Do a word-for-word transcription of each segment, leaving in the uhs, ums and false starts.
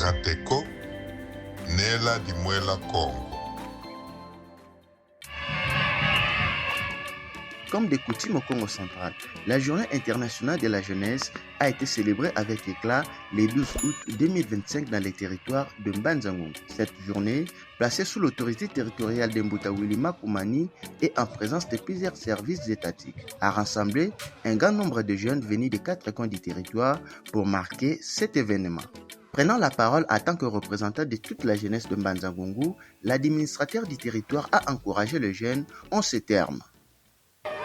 Kateko, Nela di Mwela Kongo. Comme de coutume au Kongo central, la Journée internationale de la jeunesse a été célébrée avec éclat le douze août deux mille vingt-cinq dans les territoires de Mbanza-Ngungu. Cette journée, placée sous l'autorité territoriale de Mbuta Willy Makumani et en présence de plusieurs services étatiques, a rassemblé un grand nombre de jeunes venus des quatre coins du territoire pour marquer cet événement. Prenant la parole en tant que représentant de toute la jeunesse de Mbanza-Ngungu, l'administrateur du territoire a encouragé les jeunes en ces termes.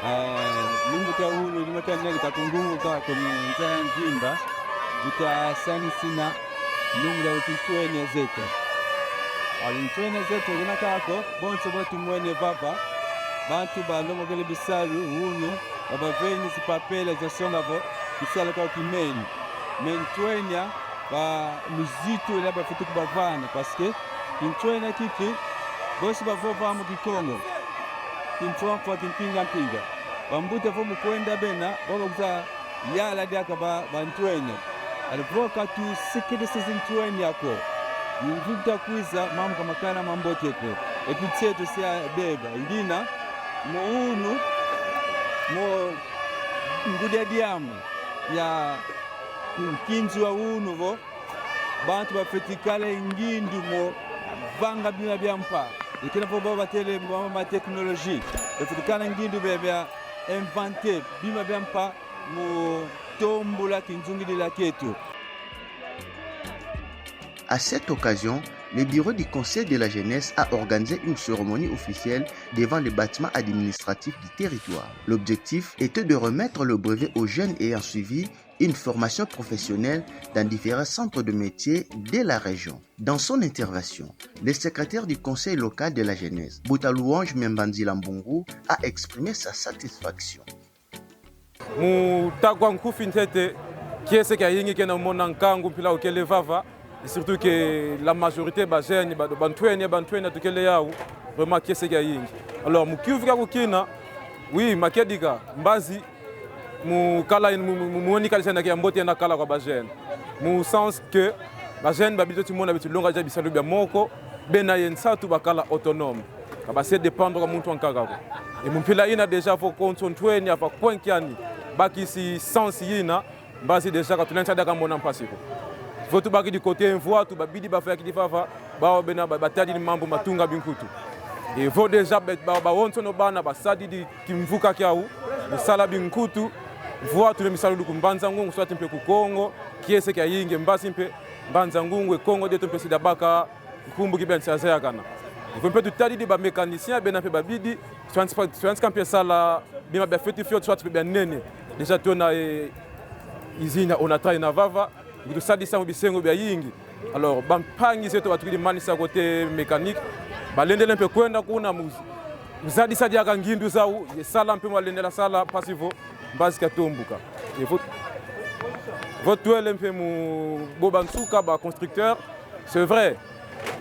Ah, lumbu kia unu, lumbu kia neli katungungu ka kuni nza ya mvimba, buta sani sina, lumbu dia uti ntwenya zeto. Ali ntwenya zeto, gina kako, bonso bo tumwene vava, bantu balongokele bisalu, unu, babaveni zipapela zasonga vo, kisalu ka kimeni. Mais ntwenya, ba luzitu ina bafwete kubavana, parce que kintwenya kiki, bosi bavova mu Kikongo. Kimfwamfwa, kimpingampinga. Bambuta vo mu kwenda bena, bo bakwiza yala diaka ba, bantwenya. Alors vo ka tusikidisi zintwenya ko, mvimba kwiza, mambu ka makana mambote ko. Et puis tseto sia beba. Ngina, mu unu, mu ngudi a diambu ya nkinzi wa unu vo, bantu bafwete kala ye ngindu mu vanga bima bia mpa. Ikina vo bo batele mu ma technologie. Bafwete kala ngindu bia, bia inventer bima bia mpa mu tombula kinzungidila kieto. À cette occasion, le bureau du Conseil de la jeunesse a organisé une cérémonie officielle devant le bâtiment administratif du territoire. L'objectif était de remettre le brevet aux jeunes ayant suivi une formation professionnelle dans différents centres de métiers de la région. Dans son intervention, le secrétaire du conseil local de la jeunesse, Mbuta Louange Membanzila Mbungu, a exprimé sa satisfaction. Mu tagwa nkufi ntete, kiese kiayingi kena mona nkangu mpila ukele vava, et surtout que la majorité ba jeunes, ba, bantwenya, bantwenya tukele yau, vraiment kiese kiayingi. Alors, mu kiuvu kia kukina, oui, makedika, mbazi, mu kala, mu, mu, mu, mu monika lisa na kia mbote na kala kwa ba jeunes. Mu sens que ba jeunes ba beto tumona beto longa déjà bisalu bia moko, bena ye nsatu bakala autonome. Ka ba se dépendre kwa muntu ankaka ko. Et mu mpila ina déjà vo konso ntwenya va kwenkiani, bakisi sens yina, mbazi déjà ka tulenda diaka mona mpasi ko. Vo tubakidi côté mvwatu, babidi bavayakidi vava, bawu bena ba-, batadidi mambu ma tunga binkutu. Et vo déjà be-, ba-, bawonsono bana basadidi kimvuka kiau, mu sala binkutu, mvwatu mpe misalu ku Mbanza-Ngungu, soit mpe ku Kongo, kiese kiayingi, mbazi mpe Mbanza-Ngungu ye Kongo dieto mpe si diabaka nkumbu ki bena si azayakana. Vo mpe tutadidi ba mécaniciens, bena mpe babidi, soit mpe, soit mpe sala bima bia fioti fioti, soit mpe bia nene. Déjà tuna, eh, usine ya Onatra ina vava, kutusadisa mu bisengo biayingi. Alors, bampangi zeto batukidi manisa côté mécanique, balendele mpe kwenda kuna mu, mu zadisa diaka ngindu zau, ye sala mpe mu balendela sala, mpasi vo mbazi kiatombuka. Et vo, vo twele mpe mu bo bansuka, ba constructeurs, c'est vrai,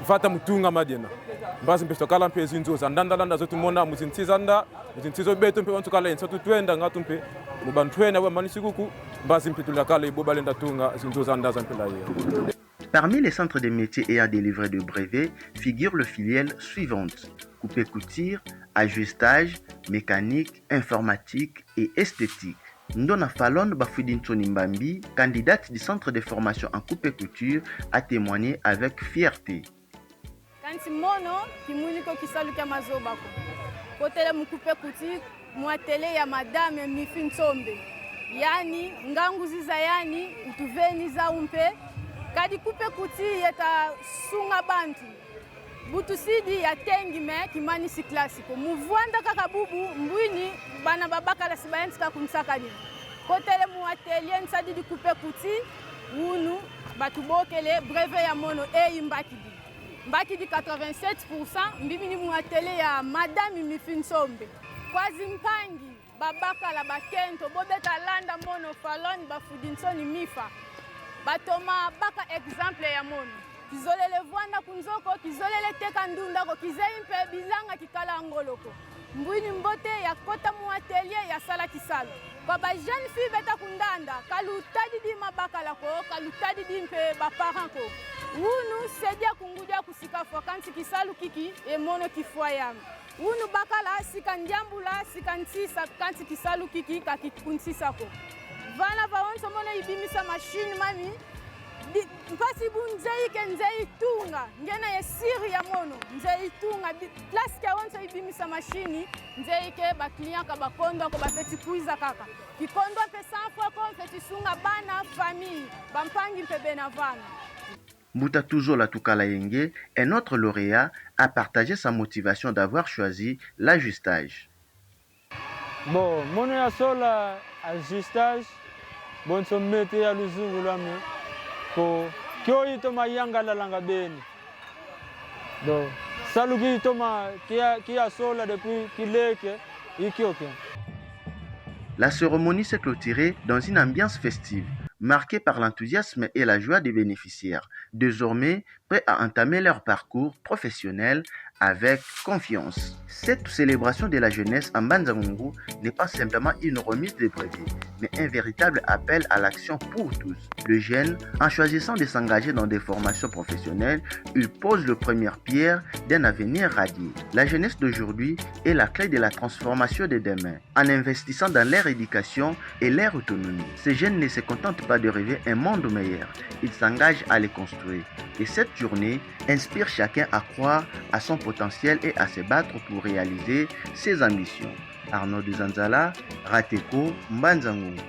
vata mu tunga madiena. Mbazi mpe si twakala mpe zinzo za ndanda-ndanda zo tumona mu zinsi za nda, mu zinsi zo beto mpe bantu kala ye nsatu twenda, ngatu mpe mu bantwenya bo bamanisi kuku, mbazi mpe tulenda kala ye bo balenda tunga zinzo za nda za mpila ye. Parmi les centres de métiers ayant délivré de brevets figurent les filières suivantes: coupe-couture, ajustage, mécanique, informatique et esthétique. Ndona Falon Bafwidi Nsoni Mbambi, candidate du centre de formation en coupe-couture, a témoigné avec fierté. Kansi mono kimwini ko kisalu kia mazoba ko. Kotele mu coupe-couture, mu atelier ya Madame Mifi Nsombe. Yani, ngangu ziza yani, utuveni zau mpe. Kadi coupe-couture yeta sunga bantu. Bu tusidi ya tengi, mais kimanisi classe ko. Mu vwanda kaka bubu, mbwini bana babakala si bayantika kunsakani. Kotele mu atelier, nsadidi coupe-couture, unu, batubokele brevet ya mono, eyi mbakidi. Mbakidi quatre-vingt-sept pour cent, mbimini mu atelier ya Madame Mifi Nsombe. Kwa zimpangi, babakala, bakento, bo beta landa mono Falon Bafwidi Nsoni Mifa. Batoma baka exemple ya mono. Kizolele vwanda ku nzo ko, kizolele teka ndunda ko, kizeyi mpe bilanga kikala ngolo ko. Mbwini mbote ya kota mu atelier ya sala kisalu. Kwa ba jeunes filles beta kundanda, ka lutadidi mabakala ko, ka lutadidi mpe ba parents ko. Wunu se diaku ngudi aku si kafwa, kansi kisalu kiki e mono kifwa yame. Wunu bakala si kandiambula, si kansisa, kansi kisalu kiki ka kikunsisa ko. Vana vawonso mono ibimisa machine mami, di-, mpasi bu nzeyi ke nzeyi tunga, ngiena ye sûr ya mono, nzeyi tunga, di-, place kiawonso ibimisa machine, nzeyi ke ba clients ka bakondwa ko, bafweti kwiza kaka. Kikondwa mpe sans frais ko, mfweti sunga bana, famille, bampangi mpe bena vana. Mbuta Tuzola Tukalayenge, un autre lauréat, a partagé sa motivation d'avoir choisi l'ajustage. Bon, mono ya sola ajustage, bonso métier ya luzungu lwame, ko kio itoma yangalalanga beni. Donc, salu ki itoma, ki ya, ki ya sola depuis kileke, i kio ke. La cérémonie s'est clôturée dans une ambiance festive, marquée par l'enthousiasme et la joie des bénéficiaires, désormais prêts à entamer leur parcours professionnel avec confiance. Cette célébration de la jeunesse à Mbanza-Ngungu n'est pas simplement une remise de brevet, mais un véritable appel à l'action pour tous. Les jeunes, en choisissant de s'engager dans des formations professionnelles, ils posent la première pierre d'un avenir radieux. La jeunesse d'aujourd'hui est la clé de la transformation de demain. En investissant dans leur éducation et leur autonomie, ces jeunes ne se contentent pas de rêver un monde meilleur, ils s'engagent à le construire. Et cette journée inspire chacun à croire à son potentiel et à se battre pour réaliser ses ambitions. Arnaud Duzanzala, Rateko, Mbanza-Ngungu.